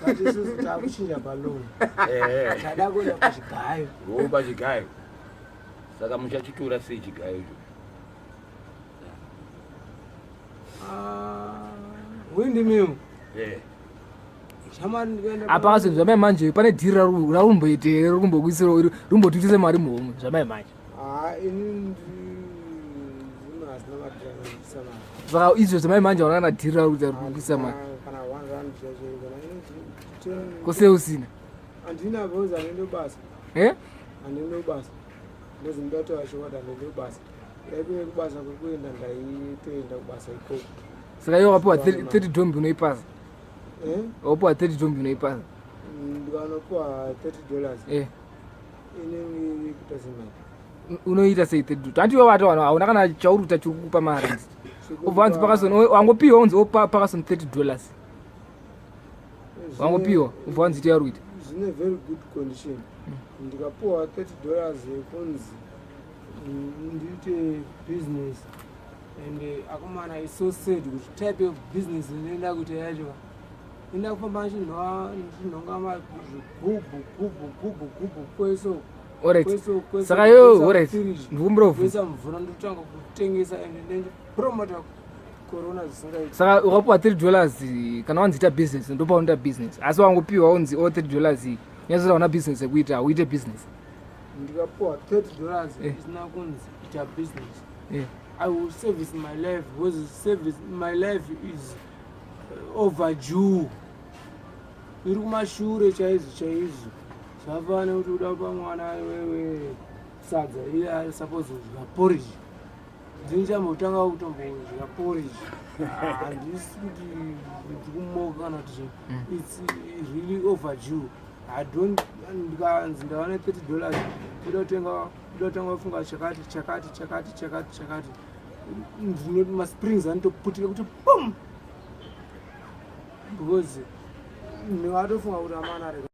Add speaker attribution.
Speaker 1: But isusu takuchinja balloon. Tada kuenda pachigayo.
Speaker 2: Wo pachigayo. Saka muchachitora sei chigayo icho?
Speaker 1: Ah, windmill.
Speaker 2: Eh.
Speaker 3: Apa kazi zvamai manje pane dhiri raurumboite here rikumbokuisira rimbotitise mari muhomwe zvamai manje.
Speaker 1: Ah, ini ndini asina madhiri anonditisa mari.
Speaker 3: Saka izvo zvamai manje hauna kana dhiri rauri kuisa mari.
Speaker 1: Kana R1 chaicho kana ini.
Speaker 3: Kose usina.
Speaker 1: Handina because handina basa.
Speaker 3: Eh?
Speaker 1: Handina basa. Because ndatoa chokwadi handina basa. Ndaive kubasa kwekuenda ndaitoenda kubasa ikoko.
Speaker 3: Saka iwe wapiwa 30 dombi unoipasa.
Speaker 1: Eh?
Speaker 3: Wapiwa 30 dombi unoipasa.
Speaker 1: Ndikanopiwa $30.
Speaker 3: Eh.
Speaker 1: Inenge kuita semari.
Speaker 3: Unoita sei 30 dollars? Hanti iwe wati hauna kana chauri kuita chiri kukupa mari. Ubva wanzi pakasoni wangopiwa unzi opa pakasoni $30. Wangopiwa ubva wanzi ita yauri kuita.
Speaker 1: Zvine very good condition. Ndikapiwa $30 yekunzi ndiite business and akomana is so sad kuti type of business inoenda kuita yacho inoenda kufamba ndichinhonga zvigubhu gubhu gubhu gubhu kweso.
Speaker 3: Alright. Saka yo alright. Ndikumbira
Speaker 1: kuisa mvura ndotanga kutengesa and ndichipromota corona zvisingaiti.
Speaker 3: Saka ukapiwa $3 kana wanzi ita business ndopaunoita business. Asi wangopiwa unzi o $30 unyatsoita una business yekuita uite business.
Speaker 1: Ndikapiwa $30 isina kunzi ita business. I will service my life because service my life is overdue. Iri kumashure chaizvo chaizvo. Zvafana kuti uda kupa mwana iwewe sadza iye ari suppose kudya porridge. Ndinichambotanga kutombodya porridge. Handisi kuti ndikumoka kana kuti zvii. It's really overdue. I don't ndikanzi ndawana $30 kuda kutenga kuda kutanga kufunga chakati chakati chakati chakati chakati. Ndinoti masprings anotoputika kuti pum. Because ndingatofunga kuti amana rega.